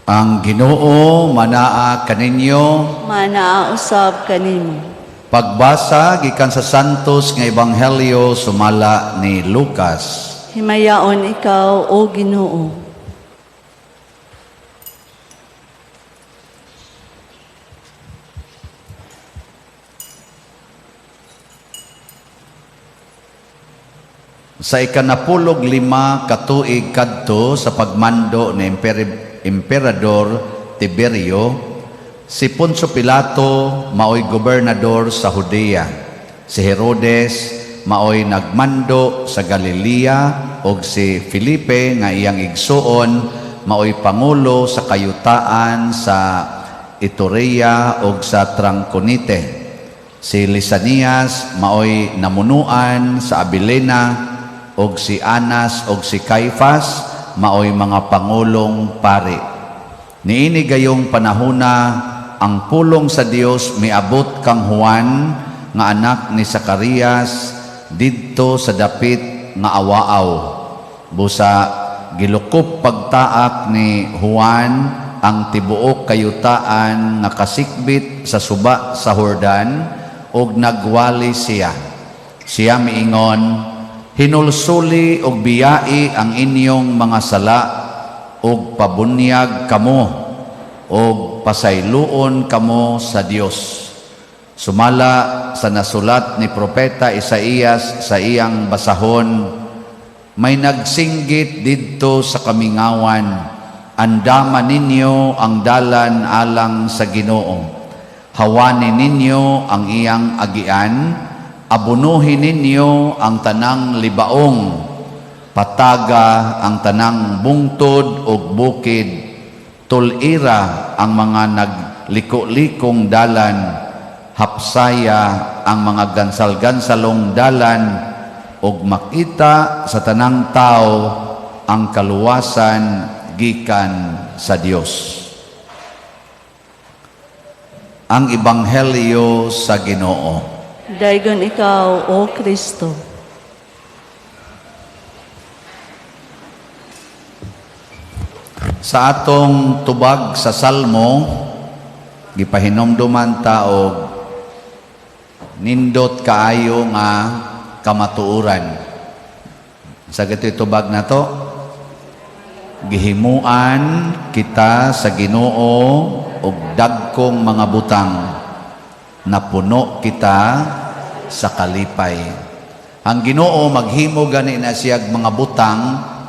Ang Ginoo manaa kaninyo. Manaa usab kanimo. Pagbasa gikan sa Santos nga Ebanghelyo sumala ni Lucas. Himayaon ikaw, O Ginoo. Sa 15 ka tuig kadto sa pagmando ni Emperador Tiberio, si Poncio Pilato maoy gobernador sa Judea. Si Herodes maoy nagmando sa Galilea ug si Felipe nga iyang igsuon maoy pangulo sa kayutaan sa Iturea ug sa Tranconite. Si Lisanias maoy namunuan sa Abilena ug si Anas ug si Caifas maoy mga pangulong pari. Niini gayong panahona ang pulong sa Dios miabot kang Juan nga anak ni Zacarias didto sa dapit nga awaaw. Busa gilukop pagtaak ni Juan ang tibuok kayutaan nga kasikbit sa suba sa Jordan ug nagwali siya. Siya miingon, "Hinulsuli og biyai ang inyong mga sala ug pabunyag kamo ug pasayloon kamo sa Dios." Sumala sa nasulat ni Propeta Isaías sa iyang basahon, "May nagsinggit didto sa kamingawan, andama ninyo ang dalan alang sa Ginoo. Hawani ninyo ang iyang agian, abunuhin ninyo ang tanang libaong, pataga ang tanang bungtod ug bukid, tulira ang mga nagliko-likong dalan, hapsaya ang mga gansal-gansalong dalan, ug makita sa tanang tao ang kaluwasan gikan sa Dios." Ang Ebanghelyo sa Ginoo. Daygon ikaw, O Kristo. Sa atong tubag sa Salmo, gipahinomduman ta og nindot kaayo nga kamatuoran. Sa gito'y tubag na to, gihimuan kita sa Ginoo og dagkong mga butang, napuno kita sa kalipay. Ang Ginoo maghimo gani na siyag mga butang,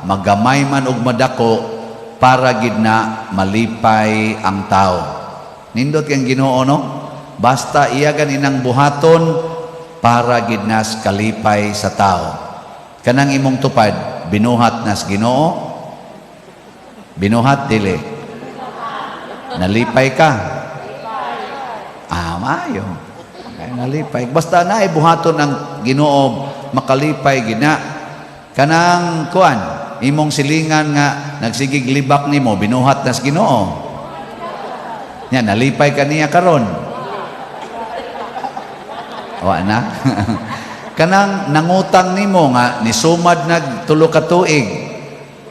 magamay man og madako, para gid na malipay ang tao. Nindot kang Ginoo, no? Basta iya ganinang buhaton para gid nas kalipay sa tao. Kanang imong tupad, binuhat nas Ginoo? Binuhat dili. Nalipay ka? Ah, maayo. Kaya nalipay. Basta na ibuhaton ang Ginoo makalipay gina. Kanang kuan, imong silingan nga nagsigig libak nimo, binuhat nas Ginoo. Nya nalipay ka niya karon. Wa na. Kanang nangutang nimo nga nisumad nag 3 ka tuig.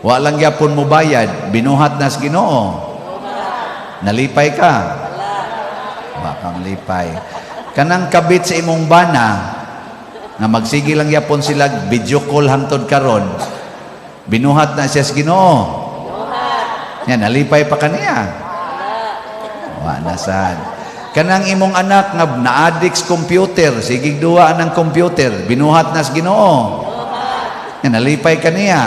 Wa lang gyapon mo bayad, binuhat nas Ginoo. Nalipay ka? Wa kang lipay. Kanang kabit sa imong bana nga magsige lang gyapon sila video call hangtod karon. Binuhat na siya sa Ginoo. Nya nalipay pa kaniya. Wa na sad. Kanang imong anak nga na-addict sa computer, sige duwa ng computer, binuhat na sa Ginoo. Nya nalipay kaniya.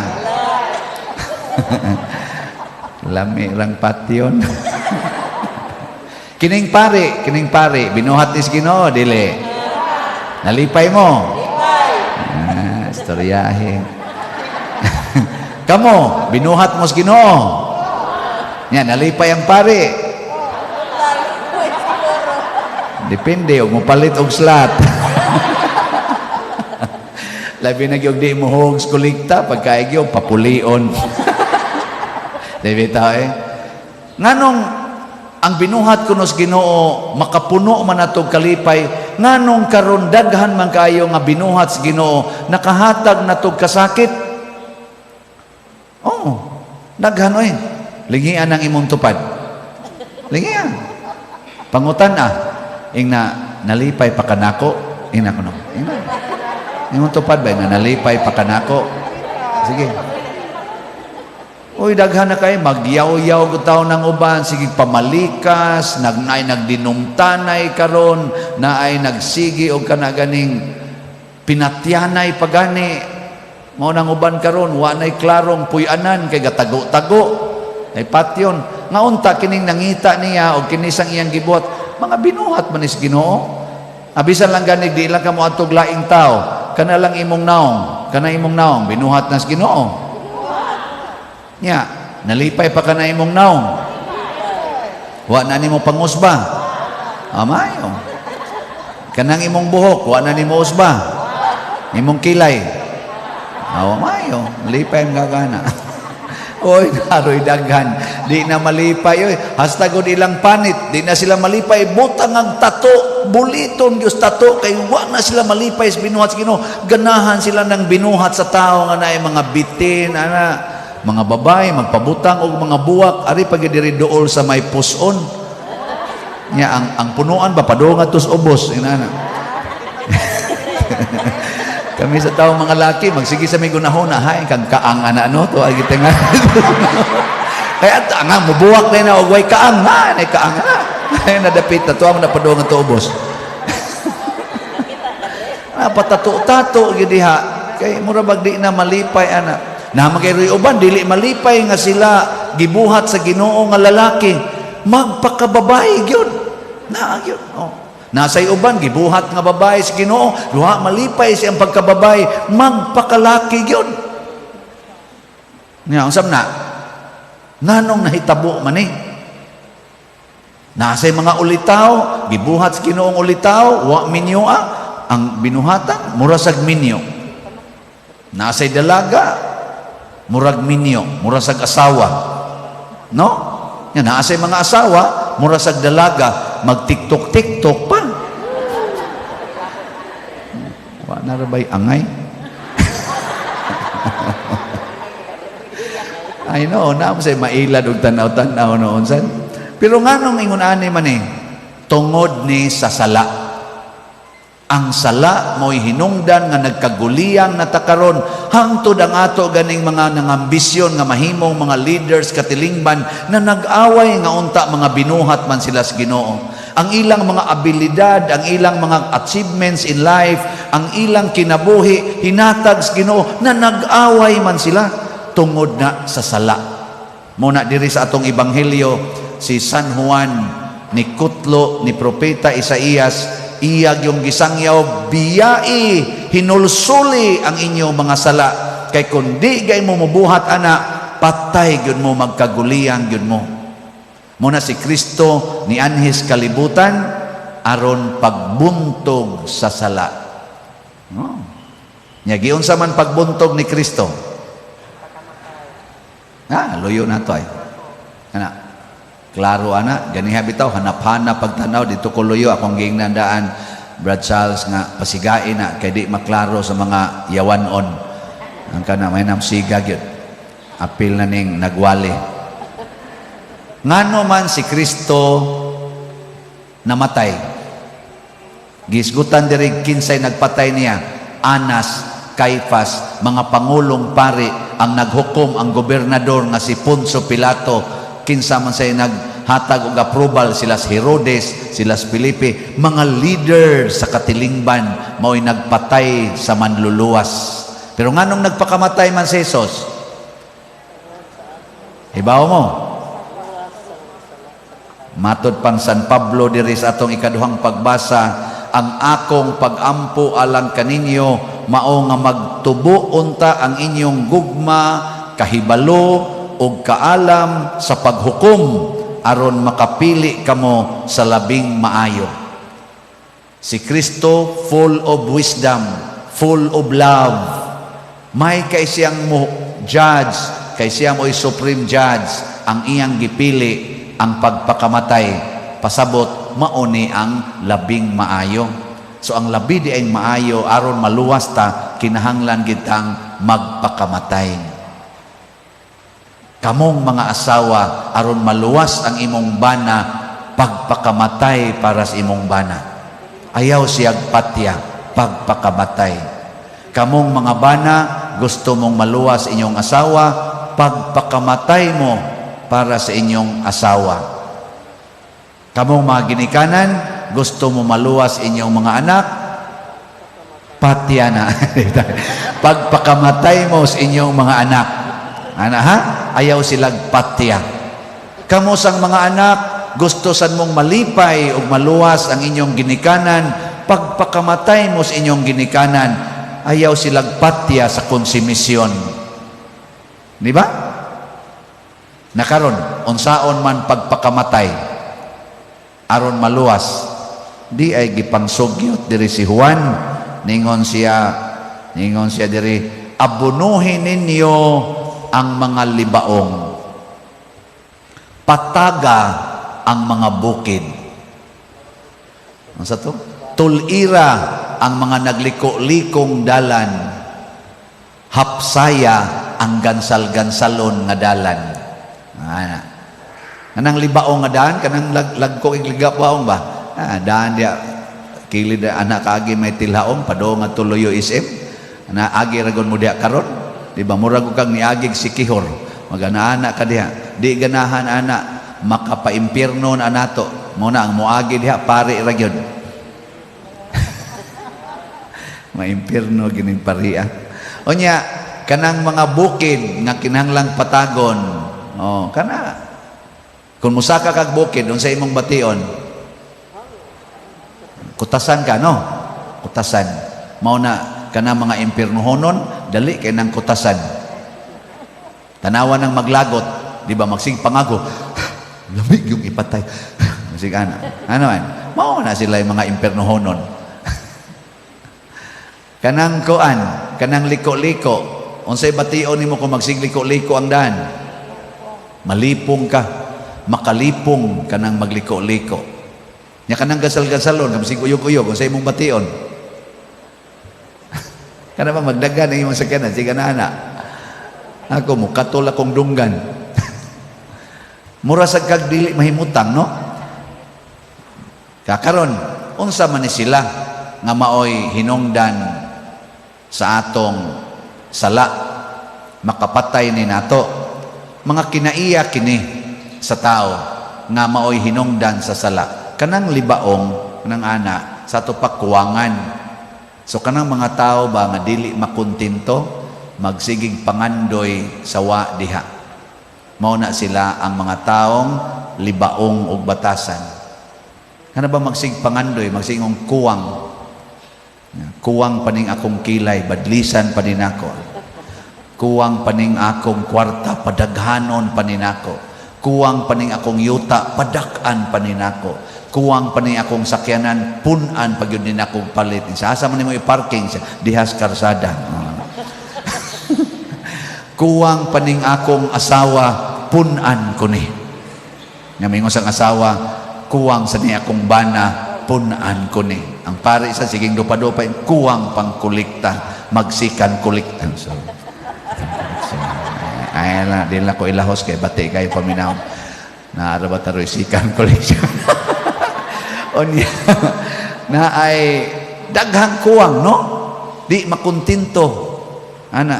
Lami lang patyon. Kining pare, binuhat ni sa Ginoo dili. Nalipay mo. Ah, istoryahe. Kamo, binuhat mo sa Ginoo. Nya nalipay ang pare. Depende og mopalit og slot. Labi na gyud di mo hogs kolekta pagkaigyo papulion. Di bitaw eh. Nganong ang binuhat kuno sa Ginoo makapuno man atog kalipay, nganong karon daghan man kaayo nga binuhat sa Ginoo nakahatag natog kasakit? Oh, daghan oy. Lingian ang imong tupad. Lingian. Pangutan ah. Ing na, "Nalipay pa kanako?" Ingna kuno. Ingna. Imong tupad ba na, "Nalipay pa kanako?" Sige. Uy, daghan na kay magyaw-yaw gud taw ng uban, sige pamalikas, nagnay nagdinumtanay karon, naay nagsigi og kana ganing pinatyanay pagani. Mao nang uban karon wa nay klarong puy-anan kay gatago-tago. Ay patyon. Nga unta kining nangita niya og kini sang iyang gibuhat, mga binuhat man is Ginoo. Abisan lang ganig di lang ka moadtog laing tao, kana lang imong naong, kana imong naong binuhat nas Ginoo. Nya, nalipay pa ka na imong naong? Wa na nimo pangusba? Amayo. Kanang imong buhok, wa na nimo usba? Imong kilay? Aw, mayo. Malipay ang gagana. Oy, naroy daghan. Di na malipay. Oy, hasta gud ilang panit. Di na sila malipay. Butang ang tato. Buliton Diyos tato. Kay wa na sila malipay sa binuhat sa Ginoo. Ganahan sila ng binuhat sa tao nga naay mga bitin, ana. Mga babae, magpabutang og mga buwak. Ari pag diri duol sa may puson. Nya, ang punuan ba, padung adto sa ubos. Inana. Kami sa tao mga laki, magsige sa may gunahon na, hay, kang kaang ana no, to ay gitenga. Kaya at ang mubuwak na og way kaang, ha, nay kaang na. Ay nadapit na to ang napadung adto ubos. Napatato-tato gyud diha. Kay mura bag di na malipay ana. Na magay uban dili malipay nga sila gibuhat sa Ginoo nga lalaki, magpakababae gyud. Na gyud. Oh. Nasay uban gibuhat nga babae sa Ginoo, duha malipay siyang pagkababae, magpakalaki gyud. Nya unsam na? Nanong nahitabo man eh? Nasay mga ulitaw, gibuhat sa Ginoong ulitaw, wa minyo ah, ang binuhatan, mura sag minyo. Nasay dalaga, murag minyo, mura sag asawa. No? Yan, naasay mga asawa, mura sag dalaga, mag-TikTok-TikTok pa. Wa na ra ba'y angay? I know, na mo say mailad og tan-aw-tan-aw noon san. Pero nganong ingon ani man eh, tungod ni sa sala. Ang sala mo'y hinungdan nga nagkaguliyang na takaron hangtod ang ato ganing mga nangambisyon nga mahimong mga leaders katilingban na nag-away nga unta mga binuhat man sila sa Ginoo. Ang ilang mga abilidad, ang ilang mga achievements in life, ang ilang kinabuhi hinatag sa Ginoo na nag-away man sila tungod na sa sala. Muna diri sa atong ebanghelyo, si San Juan ni kutlo ni propeta Isaías, iyag yung gisangyaw, "Biyai, hinulsuli ang inyong mga sala, kay kun di gay mo mubuhat ana, patay gyud mo, magkaguliyang gyud mo." Muna si Kristo ni anhis kalibutan aron pagbuntog sa sala. No. Nya giunsa man pagbuntog ni Kristo? Ah, luyo na to ay. Ana. Klaro ana, ganiha bitaw hanap-hanap pagtanaw dito ko luyo akong giingnan daan, Brad Charles, nga pasigain na kay di maklaro sa mga yawanon. Ang kana may namsiga gyud. Apil na ning nagwali. Ngano man si Kristo namatay? Gisgutan diri kinsay nagpatay niya. Anas, Caiphas, mga pangulong pari ang naghukom, ang gobernador nga si Poncio Pilato. Kinsa man say naghatag og approval? Sila si Herodes, sila si Felipe, mga leader sa katilingban mao'y nagpatay sa Manluluwas. Pero nganong nagpakamatay man si Jesus? Ibaw mo. Matod pang San Pablo diri sa atong ikaduhang pagbasa, "Ang akong pagampo alang kaninyo mao nga magtubo unta ang inyong gugma, kahibalo ug kaalam sa paghukom aron makapili kamo sa labing maayo." Si Kristo full of wisdom, full of love. May kay siyang mo judge, kay siya mo'y supreme judge, ang iyang gipili ang pagpakamatay, pasabot mauni ang labing maayo. So ang labi di ay maayo aron maluwas ta, kinahanglan gitang magpakamatay. Kamong mga asawa, aron maluwas ang imong bana, pagpakamatay para sa imong bana. Ayaw siyag patya, pagpakamatay. Kamong mga bana, gusto mong maluwas inyong asawa, pagpakamatay mo para sa inyong asawa. Kamong mga ginikanan, gusto mo maluwas inyong mga anak, patya na. Pagpakamatay mo sa inyong mga anak. Ana ha? Ayaw silag patya. Kamo sang mga anak, gusto san mong malipay ug maluwas ang inyong ginikanan, pagpakamatay mo sa inyong ginikanan, ayaw silag patya sa konsumisyon. Di ba? Nakaron, unsaon man pagpakamatay, aron maluwas, di ay gipangsugyot diri si Juan, ningon siya diri, "Abunuhin ninyo ang mga libaong, pataga ang mga bukid." Ano sa to? "Tulira ang mga nagliko-likong dalan, hapsaya ang gansal-gansalon nga dalan." Ana. Kanang libaong nga daan, kanang lagko igligapwaong ba? Ah, daan diya kilid anak kaagi may tilhaong padung nga tuloyo SM. Na agi ragon mo diha karon. Di ba murag kang niagig si Kihor. Magana-ana ka diha. Di ganahan ana, makapaimpierno na nato. Mo na ang moagi diha pari ra gyud. Maimpierno gining paria. Unya kanang mga bukid nga kinahanglang patagon. Oh, kana kung musaka kag bukid, unsa imong bation? Kutasan ka, no? Kutasan. Mao na kana mga impiernohonon, dali kay nang kutasan. Tanawa ng maglagot, di ba, magsig pangago. Lamig yung ipatay. Magsig ana. Ano man? Mao na sila yung mga impiernohonon. Kanang kuan, kanang liko-liko. Unsay bation nimo kung magsig liko-liko ang daan? Malipong ka. Makalipong kanang magliko-liko. Nya kanang gasal-gasalon, kamsig uyog-uyog, unsay imong bation? Kana ba magdagan ang imong sakyanan, sige na ana. Ako mo katol akong dunggan. Mura sa kag dili mahimutang, no? Kakaron, unsa man ni sila nga maoy hinungdan sa atong sala, makapatay ni nato? Mga kinaiya kini sa tao nga maoy hinungdan sa sala. Kanang libaong, kanang ana sa ato pakuwangan. So kanang mga tao ba nga dili makontento, magsigig pangandoy sa wa diha. Mao na sila ang mga taong libaong og batasan. Kana ba magsig pangandoy, magsingong kuwang. Kuwang paning akong kilay, badlisan pa din ako. Kuwang paning akong kwarta, padaghanon pa ninako. Kuwang paning akong yuta, padak-an pa ninako. Kuwang paning akong sakyanan, pun-an pag yun din akong palit. Sa asa man nimo i-parking siya, dihas karsada. Ah. Kuwang paning akong asawa, pun-an ko ni. Nga mingon sang asawa, "Kuwang sa ni akong bana, pun-an ko ni." Ang pare sa siging dupa-dupa, kuwang pang kolekta, magsikan kolekta. So, ay na, di lang ko ilahos kay bati kayo paminaw. Naara ba taroy sikan collection? Unya, na ay daghang kuwang, no? Di makontento. Ana,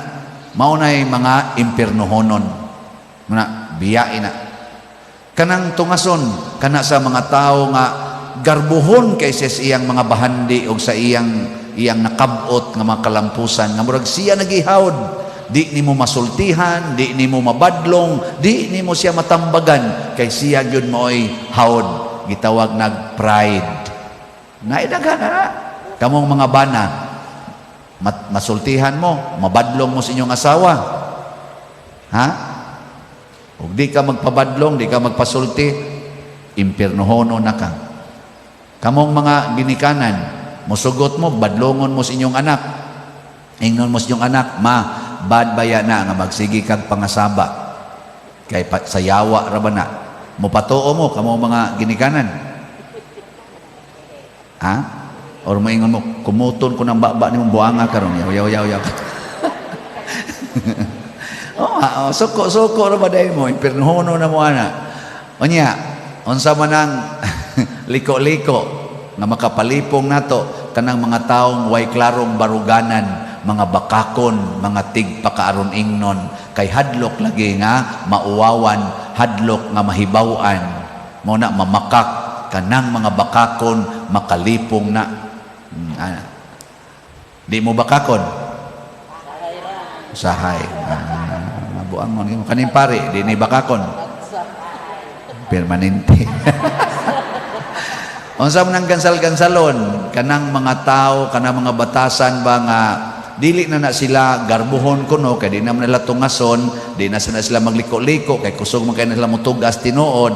mao na'y mga impiernohonon. Muna, biyain na. Kanang tungason, kana sa mga tao nga garbuhon kay sa iyang mga bahandi o sa iyang iyang nakabot nga mga kalampusan nga murag siya nagihawd, di nimo masultihan, di nimo mabadlong, di nimo siya matambagan kay siya gyud mo'y hawd, gitawag nag pride. Naidaghan na kamong mga bana, masultihan mo, mabadlong mo sa inyong asawa, ha? Ug di ka magpabadlong, di ka magpasulti, impiernohono na ka. Kamong mga ginikanan, musugot mo, badlongon mo sa inyong anak. Ingnon mo sa inyong anak, "Ma, bad baya na nga magsigi kag pangasaba. Kay pa, sa yawa ra ba na?" Mupatuo mo, kamo mga ginikanan. Ha? Or moingon mo, "Kumuton ko ng baba nimong buanga karon. Yaw, yaw, yaw, yaw." Oh, oh, suko suko ra ba dai mo, impirnohono na mo ana. Unya, unsa man ang liko-liko nga makapalipong nato? Kanang mga taong way klarong baruganan, mga bakakon, mga tigpakaaron ingnon, kay hadlok lagi nga mauwawan, hadlok nga mahibaw-an. Mao na mamakak. Kanang mga bakakon makalipong na. Ana. Di mo bakakon? Usahay. Ah, mabuangon mo. Kaning pare, di ni bakakon? Permanente. Unsa man ang gansal-gansalon? Kanang mga tao, kanang mga batasan ba nga dili na na sila garbuhon kuno kay di na man nila tungason, di na sana sila magliko-liko kay kusog man kay na sila motugas tinuod.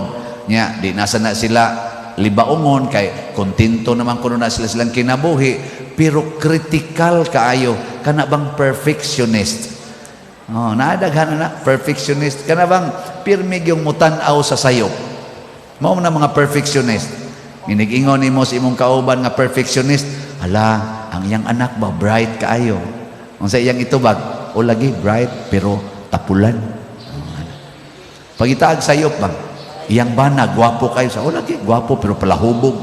Nya, di na sana sila libaungon kay kontento naman kuno na sila silang kinabuhi, pero critical kaayo, kana bang perfectionist. Oh, naadaghan na na perfectionist, kana bang pirmi yung mutan-aw sa sayop. Mao man ang mga perfectionist. Inig-ingon nimo sa imong kauban nga perfectionist, "Hala, ang iyang anak ba, bright kaayo." Unsa iyang itubag? "O lagi, bright pero tapulan." Oh, ano. Pangitaag sayop ba? "Iyang bana, gwapo kayo." Sa, "O lagi, gwapo pero palahubog."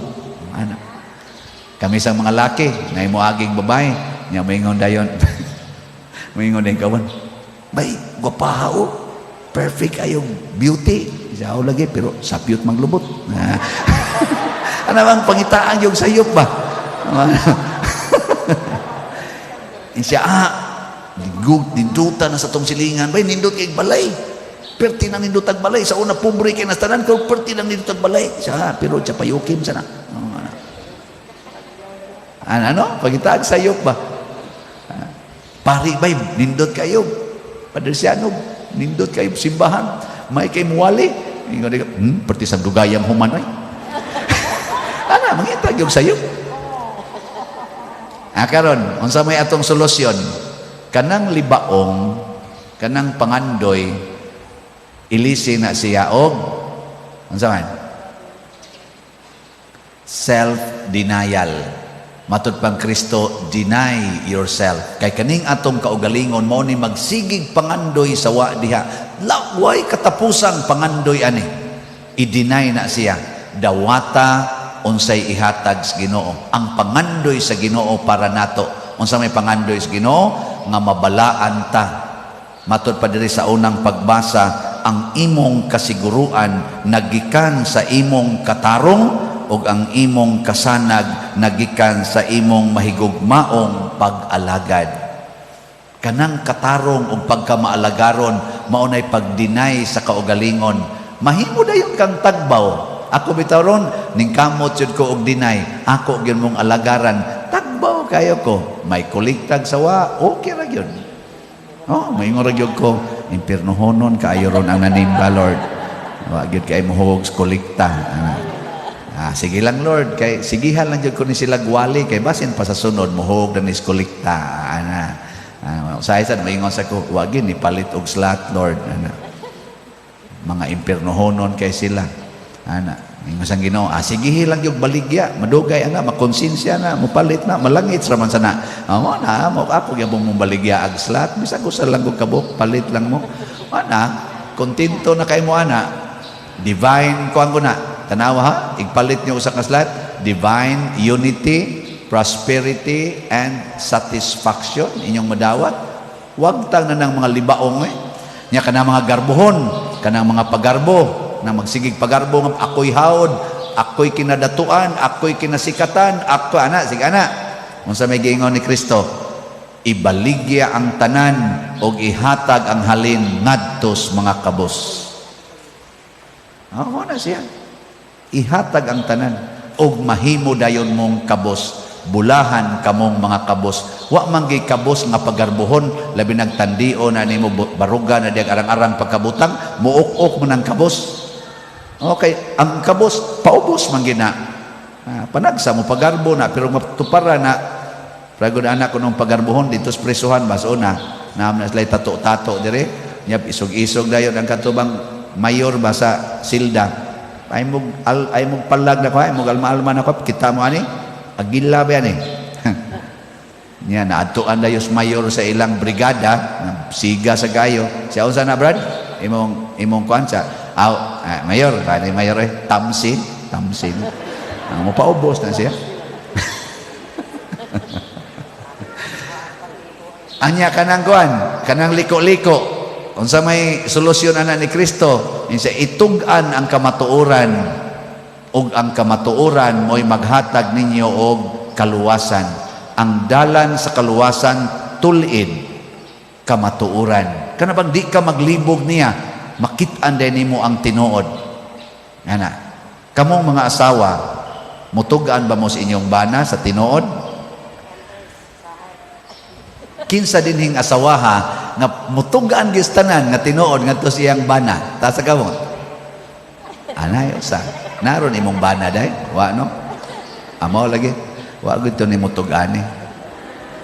Ano. Kami sa mga laki, na imo aging babae, nya moingon dayon. Moingon din kawan. "Bay, gwapaha o. Perfect ayong beauty." Siya, "O lagi, pero sapyot maglubot." Ano bang pangitaan yung sayop ba? Siya, ah, ninduta na sa tong silingan. "Bay, nindot kay balay. Perti nang nindot ang balay. Sa una, pobre kay nastanan, pero perti nang nindot ang balay." Siya, "Ah, pero siya payukim sana." Oh, ano? Ano, ano? Pangitaag sayop ba? Ah, "Pari bay, nindot kayo. Padre Siano, nindot kayo simbahan. May kay muwali." Ingon di ka, perti sa dugayang humanoy." Ana, mangita yung sayop. Ah, karon, unsa may atong solusyon? Kanang libaong, kanang pangandoy, ilisi na siya og unsa man? Self-denial. Matud pang Kristo, deny yourself. Kay kaning atong kaugalingon mao ni magsigig pangandoy sa wa diha. Laway katapusang pangandoy ani. I-deny na siya. Dawata unsay ihatag sa Ginoo. Ang pangandoy sa Ginoo para nato. Unsa may pangandoy sa Ginoo? Nga mabalaan ta. Matod pa diri sa unang pagbasa, ang imong kasiguruan nagikan sa imong katarong ug ang imong kasanag nagikan sa imong mahigugmaong pag-alagad. Kanang katarong ug pagkamaalagaron mao nay pag-deny sa kaugalingon. Mahimo dayon kang tagbaw. Ako bitaw ron, ning kamot jud ko og deny. Ako gyud mong alagaran. Tagbaw kayo ko. May kolektag sawa, okay ra gyud. Oh, maingon ra gyud ko, impirnohonon kaayo ron ang nanimba, Lord. Wa gyud kay mohuog sa kolekta. Ah, ah, sige lang, Lord, kay sigihan lang jud ko ni sila gwali kay basin pa sa sunod mohuog na ni sa kolekta. Ana. Ah, usahay sad maingon sa ko, wa gyud ni palit og slot, Lord. Ana. Mga impirnohonon kay sila. Ana, ingon sang Ginoo, ah, sige lang yung baligya, madugay ana, makonsensya na, mupalit na, malangit ra man sana. Amo na, mo ako gyapon mong baligya ag slot, bisag usa lang og kabuk, palit lang mo. Ana, kontento na kay mo ana. Divine kuan ko na. Tanawa ha, igpalit niyo usa ka slot, divine unity, prosperity and satisfaction inyong madawat. Wag tang na ng mga libaong eh. Nya kanang mga garbohon, kanang mga pagarbo, na magsigig pagarbo nga ako'y hawd, ako'y kinadatuan, ako'y kinasikatan, ako ana, sige ana. Unsa may giingon ni Kristo? Ibaligya ang tanan og ihatag ang halin ngadto sa mga kabos. Oh, na siya. Ihatag ang tanan og mahimo dayon mong kabos. Bulahan kamong mga kabos. Wa man gyud kabos nga pagarbuhon, labi nagtandio na nimo, baruga na diyag arang-arang pagkabutang, muuk-ok man ang kabos. Okay, ang kabos paubos man gina. Ah, panagsa mo pagarbo na pero matupara na. Pragod anak ko nung pagarbuhon dito sa presuhan bas una naam na sila tato-tato dire nya, isog-isog dayon ang katubang mayor ba sa silda, ay mo al, ay mo palag na ko, ay mo alma-alma na ko, kita mo ani agila ba yan eh. Nya naadtuan dayos mayor sa ilang brigada, siga sa gayo. Siya, unsa na, Brad? Imong kuan sa aw, ah, mayor, kani mayor eh, tamsin, tamsin. Ah, mo paubos na siya. Anya kanang kuan, kanang liko-liko. Unsa may solusyon ana ni Kristo? Insa itug-an ang kamatuoran ug ang kamatuoran mo'y maghatag ninyo og kaluwasan. Ang dalan sa kaluwasan tul-id kamatuoran. Kana bang di ka maglibog niya, makit-an din nimo ang tinuod. Ana. Kamong mga asawa, mutug-an ba mo sa inyong bana sa tinuod? Kinsa dinhing asawaha nga mutug-an gyud sa tanan nga tinuod ngadto sa iyang bana? Taas sa kamot. Anay usa. Naron imong bana day? Wa no? Amo lagi. Wa gud to nimo tug-ani.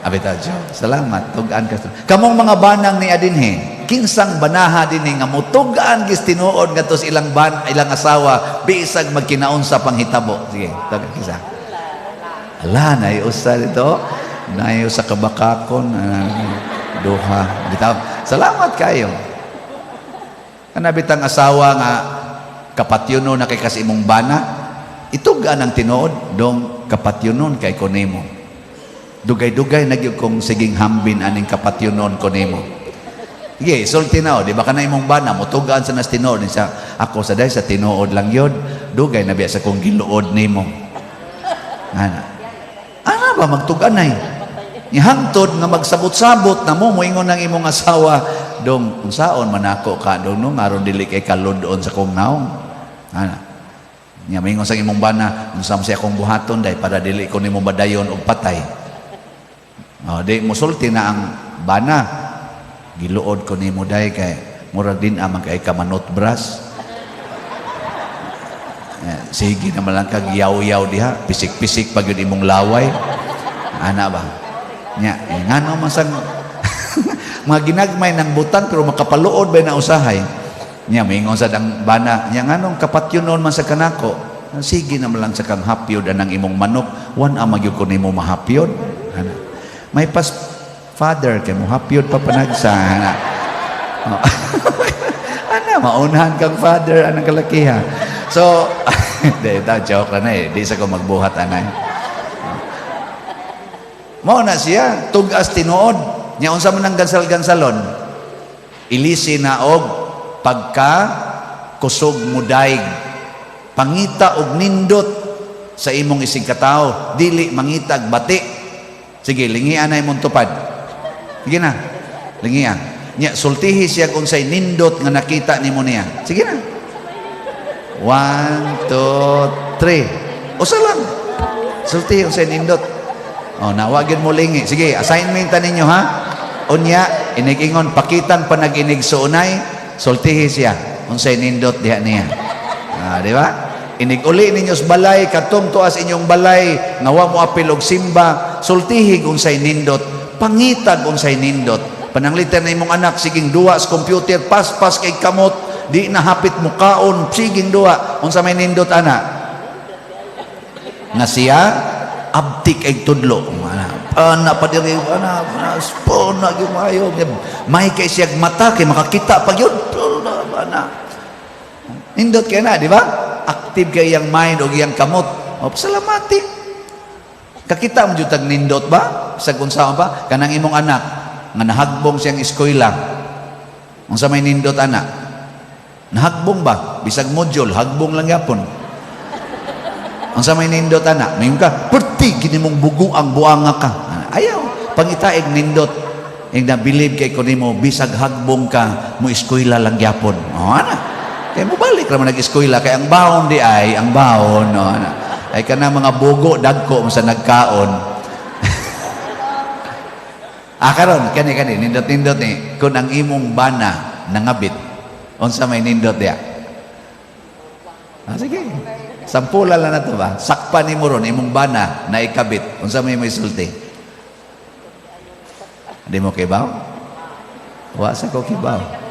Abi ta salamat, tug-an ka. Kamong mga banang ni adinhi, kinsang banaha dinhi nga mutug-an gis tinuod ngadto sa ilang ban ilang asawa bisag magkinaon sa panghitabo? Sige, tug kisa. Ala, nay usa dito. Nay usa ka bakakon, duha. Bitaw. Salamat kayo. Kana bitang asawa nga kapatyunon na kay kas imong bana, itug-an ang tinuod, dong kapatyunon kay ko nimo. Dugay-dugay na gyud kong siging hambin aning kapatyunon ko nimo. Sige, sulti na o, di ba ka na imong bana, mutugaan sa nas tinuod sa ako sa day sa tinuod lang yun. Dugay na biya sa kong giluod nimo. Ana. Ana ba magtuganay? Ihangtod nga magsabot-sabot na mo moingon ang imong asawa, dong unsaon man ako ka dong no aron dili kay kalud-on sa kong naong. Ana. Nya moingon sa imong bana, unsa man siya akong buhaton day para dili ko nimo madayon og patay. Oh, di musulti na ang bana. Giluod ko nimo day kay murag din amang kay ka manotbras. Eh, sige naman lang kag yaw-yaw diha, pisik-pisik pag yun imong laway. Ana ba? Nya, eh, ngano man sang mga ginagmay ng butang pero makapaluod ba na usahay? Nya moingon sad ang bana, nya nganong kapatyunon man sa kanako? Sige naman lang sa kang hapyod anang imong manok, wan ang magyud ko nimo mahapyod. Ana. May pas father kay mo hapyod pa panagsa. Ana. Oh. Ana, maunhan kang father anang kalakiha. So, di, ta joke na eh. Di sa ko magbuhat anay. Mao na siya, tugas tinuod. Nya unsa man ang gansal-gansalon? Ilisi na og pagka kusog mudaig. Pangita og nindot sa imong isig katawo, dili mangitag bati. Sige, lingian na imong tupad. Sige na. Lingian. Nya sultihi siya kung unsay nindot nga nakita nimo niya. Sige na. One, two, three. Usa lang. Sultihi unsay nindot. Oh, nawagin mo lingi. Sige, assignment ta ninyo ha. Unya, inigingon pakitan pa nag-inig suunay, sultihi siya unsay nindot diha niya. Ah, di ba? Inig uli ninyo sa balay, katong tuas inyong balay, nga wa mo apil og simba, sultihi kung unsay nindot, pangitag unsay nindot. Pananglitan na imong anak, siging duwa sa computer, paspas kay kamot, di na hapit mukaon, siging duwa. Unsa may nindot ana? Nga siya abtik ay tudlo. Ana, ana pa diri, ana, ana, spon na gyud maayo. May kay siya mata kay makakita pag yun. Ana. Nindot kay na, di ba? Active kay iyang mind o iyang kamot. O, salamati. Kakita mo jud tag nindot ba? Sa unsa ba? Kanang imong anak nga nahagbong siyang eskwela. Unsa may nindot ana? Nahagbong ba? Bisag module, hagbong lang yapon. Unsa may nindot ana? Mayon ka, perti gini mong buguang buanga ka. Ayaw, pangitaig nindot. Ing na believe kay ko nimo bisag hagbong ka, mo eskwela lang gyapon. O ana. Kay mo balik ra man nag-eskwela kay ang baon di ay ang baon, no, ana. Ay kana mga bugo dagko mo sa nagkaon. Ah, karon kani kani nindot-nindot ni kun ang imong bana nangabit, unsa may nindot diya? Ah, sige. Sampula lang na to ba? Sakpa ni mo ron imong bana na ikabit. Unsa may sulti? Di mo kibaw? Wa sa ko kibaw.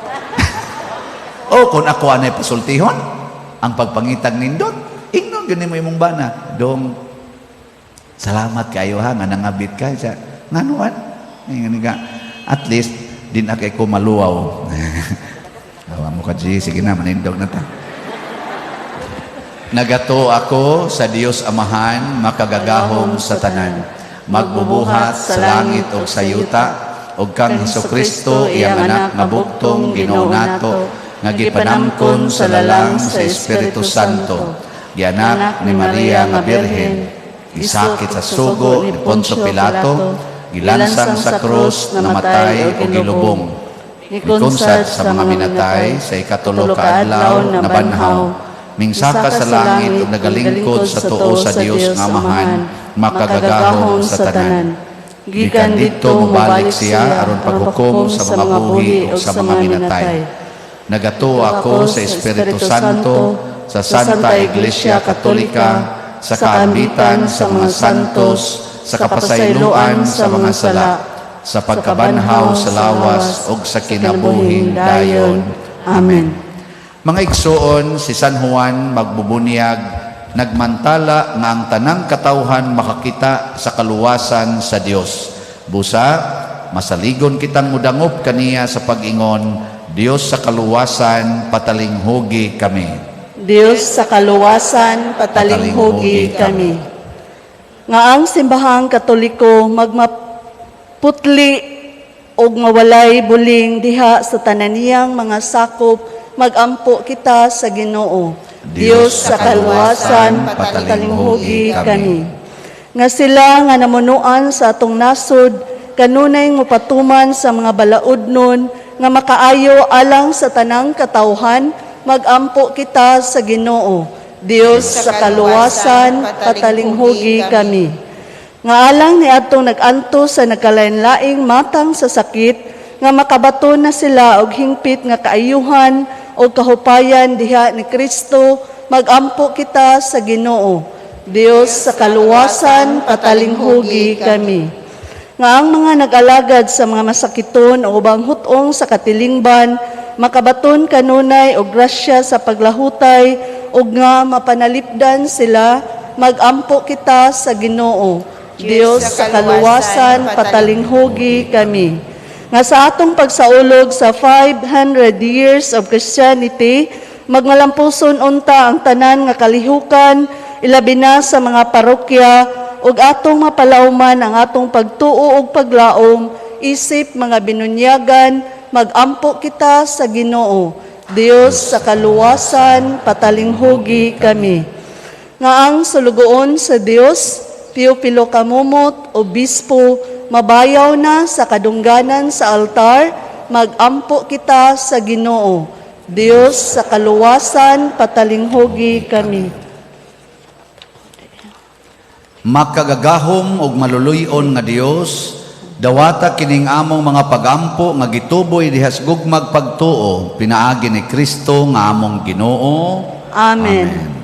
O kung ako anay pasultihon, ang pagpangitag nindot, ingnon gyud nimo imong bana. Dong, salamat kayo ha, nga nangabit ka. Sa, Ngano man? Ingon ka, at least, di na kay ko maluwaw. Awa mo ka, G. Sige na, manindog na ta. Nagatuo ako sa Dios Amahan, makagagahom sa tanan, magbubuhat sa langit ug sa yuta, ug kang Hesukristo, iyang Anak nga bugtong Ginoo nato, nga gipanangkon sa lalang sa Espiritu Santo, gianak ni Maria nga Birhen, gisakit sa sugo ni Poncio Pilato, gilansang sa krus, namatay ug gilubong, mikunsad sa mga minatay, sa ikatulo ka adlaw nabanhaw, mingsaka sa langit ug nagalingkod sa tuo sa Dios nga Amahan, makagagahom sa tanan. Gikan didto mobalik siya aron paghukom sa mga buhi ug sa mga minatay. Nagatuo ako sa Espiritu Santo, sa Santa Iglesia Katolika, sa kaambitan sa mga santos, sa kapasayloan sa mga sala, sa pagkabanhaw sa lawas ug sa kinabuhing dayon. Amen. Mga igsuon, si San Juan magbubunyag nagmantala nga ang tanang katawhan makakita sa kaluwasan sa Dios. Busa, masaligon kitang mudangop kaniya sa pag-ingon, "Dios sa kaluwasan, patalinghugi kami." Dios sa kaluwasan, patalinghugi kami. Nga ang Simbahang Katoliko magmaputli og mawalay buling diha sa tanan niyang mga sakop, magampo kita sa Ginoo. Dios sa kaluwasan, patalinghugi kami. Nga sila nga namunuan sa atong nasod kanunay mopatuman sa mga balaodnon nga makaayo alang sa tanang katawhan, magampo kita sa Ginoo. Dios sa kaluwasan, patalinghugi kami. Nga alang ni atong nag-antos sa nagkalain-laing matang sa sakit, nga makabaton na sila og hingpit nga kaayuhan o kahupayan diha ni Kristo, magampo kita sa Ginoo. Dios sa kaluwasan, patalinghugi kami. Nga ang mga nag-alagad sa mga masakiton o ubang hut-ong sa katilingban, makabaton kanunay og grasya sa paglahutay ug nga mapanalipdan sila, magampo kita sa Ginoo. Dios sa kaluwasan, patalinghugi kami. Nga sa atong pagsaulog sa 500 years of Christianity, magmalampuson unta ang tanan nga kalihukan, ilabi na sa mga parokya, ug atong mapalawman ang atong pagtuo ug paglaom isip mga binunyagan, magampo kita sa Ginoo. Dios sa kaluwasan, patalinghugi kami. Nga ang sulugoon sa Dios, Teofilo Camomot, Obispo, mabayaw na sa kadungganan sa altar, magampo kita sa Ginoo. Dios sa kaluwasan, patalinghugi kami. Makagagahom ug maluluy-on nga Dios, dawata kining among mga pagampo nga gituboy diha sa gugmag pagtuo pinaagi ni Kristo nga among Ginoo. Amen.